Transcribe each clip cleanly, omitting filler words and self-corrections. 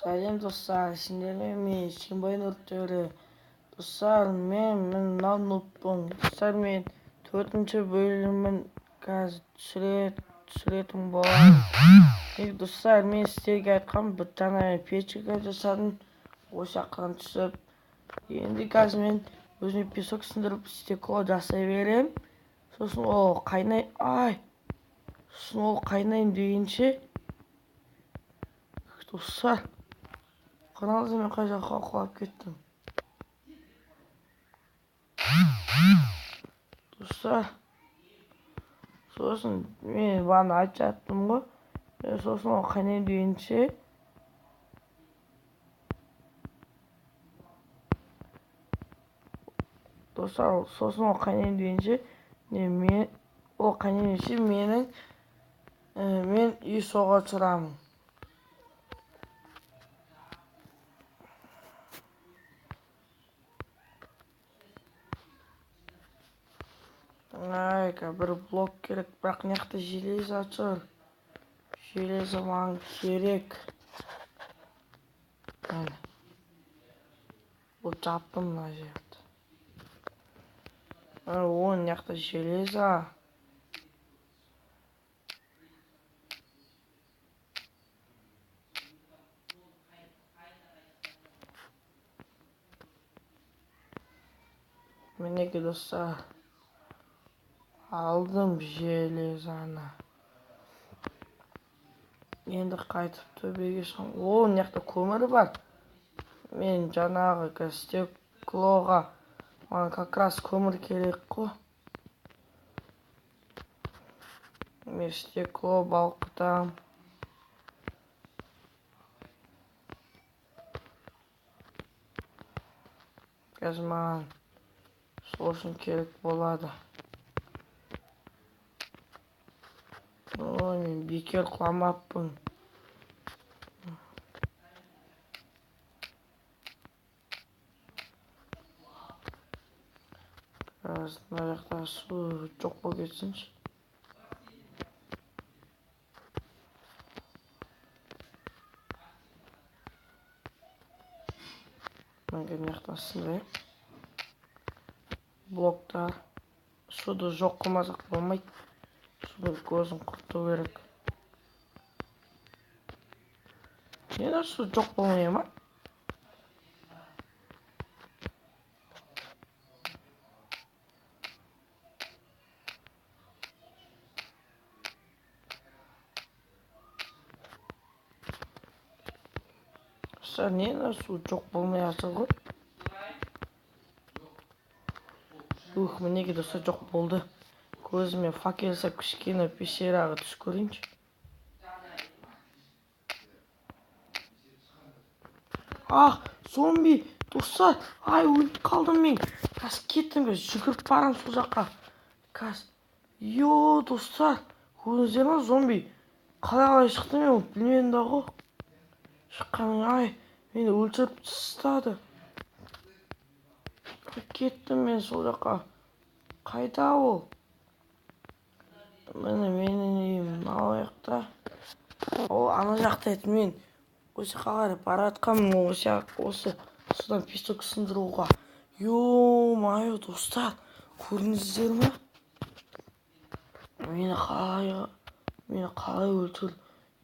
Сәлем достар, сендермен мен Шимбай Нұртөре. Достар, мен мынау нубпын. Достар, мен 4-ші бөлімін қазір түсіретін боламын. Достар, мен сіздерге айтқам, бір жаңа печка жасадым. Осы жақтан түсіп. Енді қазір мен өзіме песок сындырып стекло жасай беремін. Сосын ол қайнай, ай! Сосын ол қайнайын дегенше, достар, қараңыздар, мен қай жаққа құлап кеттім. Достар, сосын мен бағана айтып жаттым ғой. Сосын ол қайнайын дегенше, достар, сосын ол қайнайын дегенше, мен ол қайнайын дегенше мен үй соға тұрамын. Ай, бір блок керек, бірақ мына жақта железо тұр. Железо маған керек. Әне. Бұл жаптым мына жерді. О, мына жақта железо. Мінекей, достар. Алдым железаны. Енді қайтып төбеге шығамын. О, мына жақта көмір бар. Мен жаңағы стеклоға маған как раз көмір керек қой. Мен стекло балқытам. Қазір маған сол үшін керек болады. Ой, мен бекер құламаппын. Қазір мына жақта су жоқ болып кетсінші. Мына жақта сындырайық. Блоктар. Суды жоқ қылмасақ болмайды. Судың көзін құрту керек. Неге су жоқ болмай ма? Достар, неге су жоқ болмай жатыр ғой? Ух, мінекей, достар, жоқ болды. Көзіме факел жасап кішкене пещераға түсіп көрейінші. Ах, зомби, достар, ай, өліп қалдым мен. Қазір кеттім, қазір жүгіріп барамын сол жаққа. Қазір, йо, достар, көрдіңіздер ма, зомби қалай шықты, мен оны білмедім да ғой. Шыққанын, ай, мені өлтіріп тастады. Кеттім мен сол жаққа. Қайда ол? Міне менің үйім мынау жақта. Ол ана жақта еді. Мен осы жаққа қарай бара жатқанмын, осы судан песок сындыруға. Ё-моё, достар, көрдіңіздер ме? Мені қалай өлтірді?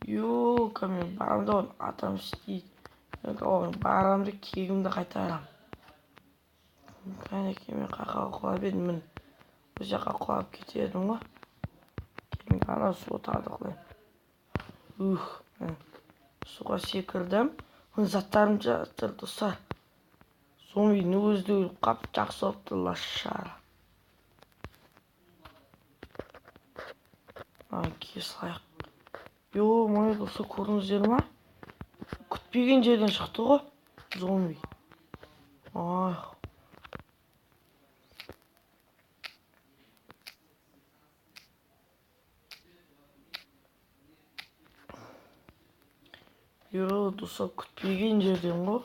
Ё, мен барамын да оны атам істейді. Мен оған барамын да кегімді қайтарамын. Кәнекей, мен қақаға құлап едім, міне. Осы жаққа құлап кетедім ғой. Ана су тағы құлай. Ух, міне. Суға секірдім. Міне заттарым жатыр, достар. Зомбидің өзі де өліп қап, жақсы болыпты, лашара. Маған кие салайық. Ё-моё, достар, көрдіңіздер ма? Күтпеген жерден шықты ғой зомби. Ай. Йо, достар, күтпеген жерден ғой.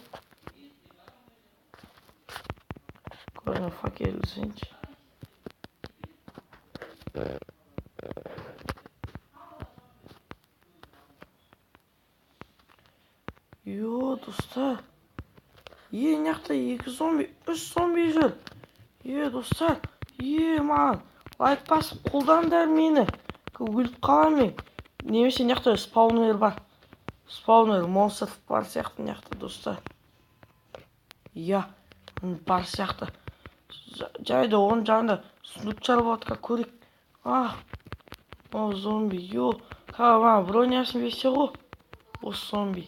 Көріне факел десеңші. Йо, достар. Е, мына жақта 2 зомби, 3 зомби жүр. Е, достар. Е, маған лайк басып қолдаңдар мені. Өліп қаламын мен. Немесе мына жақта спаунер бар. Спаунер монстр бар сияқты мына жақта, достар. Иә, бар сияқты. Жайды, оның жанында сундуктар болады, көрейік. А, о, зомби, йо. Маған бронясын берсе ғой. Осы зомби.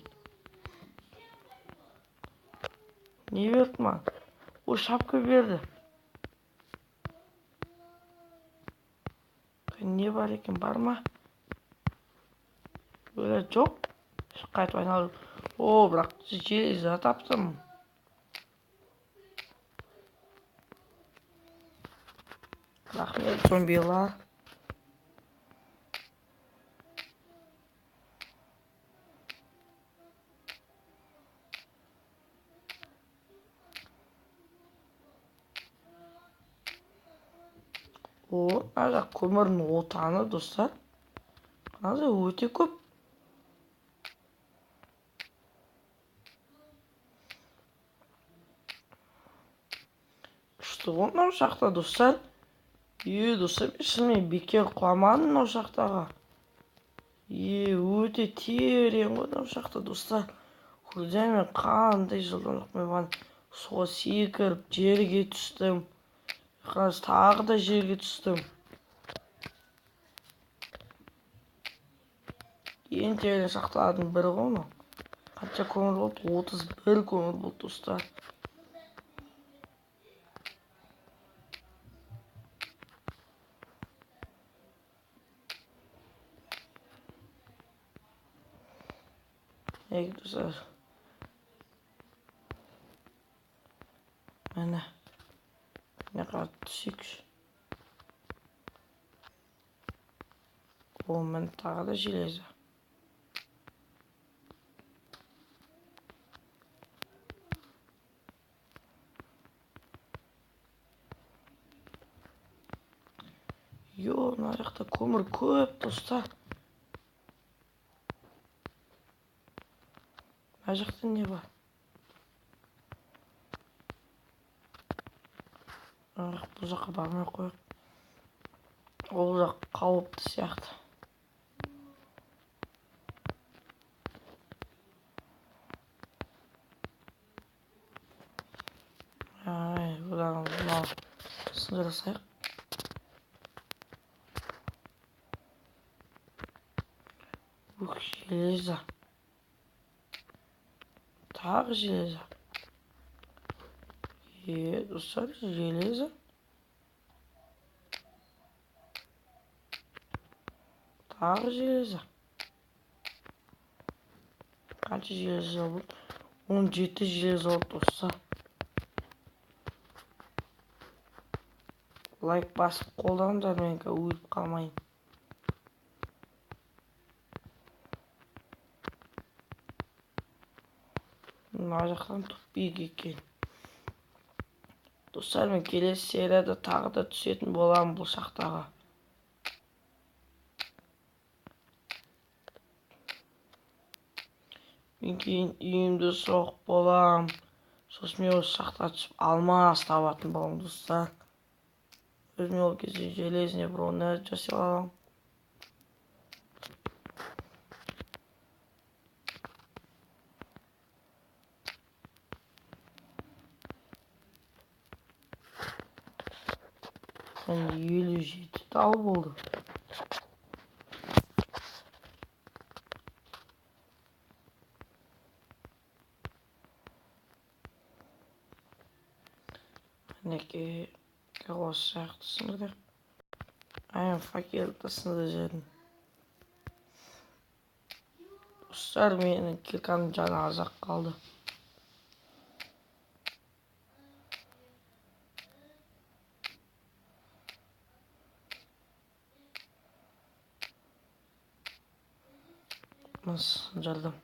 Не берді маған? О, шапка берді. Не бар екен, бар ма? Өлі, жоқ. Қайтып айналып. О, бірақ железо таптым. Рахмет, зомбилар. О, мына жақ көмірдің отаны, достар. Қазір өте көп. Күшті ғой мынау жақта, достар. Е, достар, мен шынымен бекер құламадым мынау жақтағы. Е, өте терең ғой мынау жақта, достар. Көрдіңдер ме, қандай жылдамдықпен маған суға секіріп жерге түстім. Қазір тағы да жерге түстім. Ең терең шахталардың бірі ғой мынау. Қанша көмір болды? 31 көмір болды, достар. Ey, достар. Міне. Міне түсейікші. О, міне тағы да железо. Йо, мына жақта көмір көп, достар. Мына жақта не бар? Ах, бұл жаққа бармай қояйық. Ол жақ қауіпті сияқты. Ай, бұдан мынау сындыра салайық. Ух, железо. Тағы железо. Е, достар, железо. Тағы железо. Қанша железо болды? 17 железо болды, достар. Лайк басып қолдаңдар, мен өліп қалмайын. Мына жақтан тупик екен. Достар, мен келесі серияда тағы да түсетін боламын бұл шахтаға. Мен кейін үйімді соғып боламын. Сосын мен осы шахтаға түсіп алмас табатын боламын, достар. Өзіме ол кезде железный броня жасай аламын. Мен 57 тал болды. Мінекей, осы жақты сындырдық. Ай, факелді сындырып жібердім. Достар, менің киркамның жаны аз-ақ қалды. Сындырдым.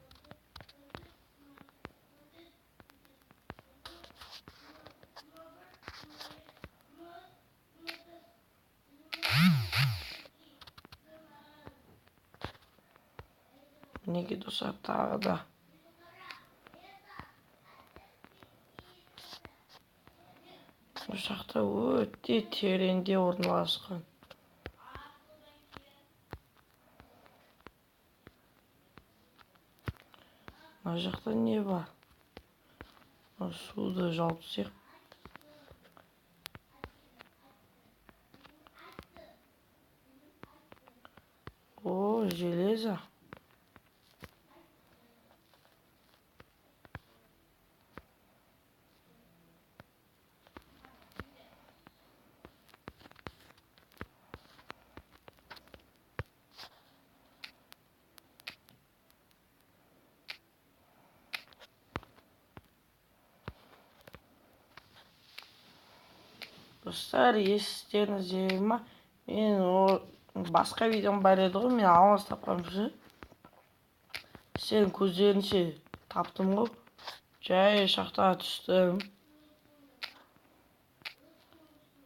Мінекей, достар, тағы да Шахта өте тереңде орналасқан. Мына жақта не бар? Суды жауып тастайық. О, железо. Достар, естеріңізде ма? Мен о басқа видеом бар еді ғой, мен алмаз тапқанмын. Сенің көздерінше таптым ғой. Жай шахтаға түстім.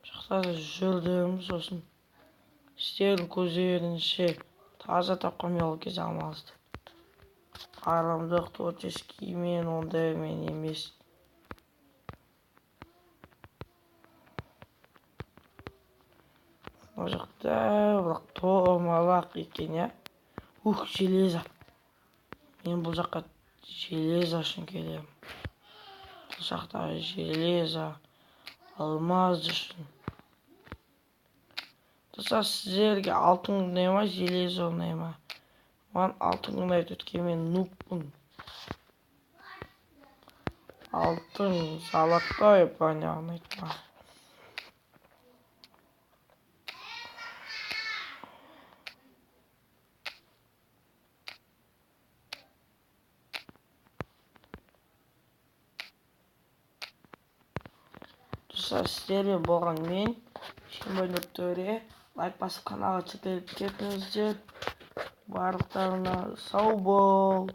Шахтада жүрдім, сосын сіздердің көздерінше таза тапқан мен ол кезде алмазды. Арамдық творческий мен ондай мен емес. Мына жақта бірақ томалақ екен, иә. Ух, железо. Мен бұл жаққа железо үшін келемін. Бұл жақта железо, алмаз үшін. Достар, сіздерге алтын ұнай ма, железо ұнай ма? Маған алтын ұнайды, өйткені мен нубпын. Алтын, золотой броня ұнайды маған. Достар, сіздермен болған мен, Шенбай Нұртөре. Лайк басып каналға тіркеліп кетіңіздер. Барлықтарына сау бол.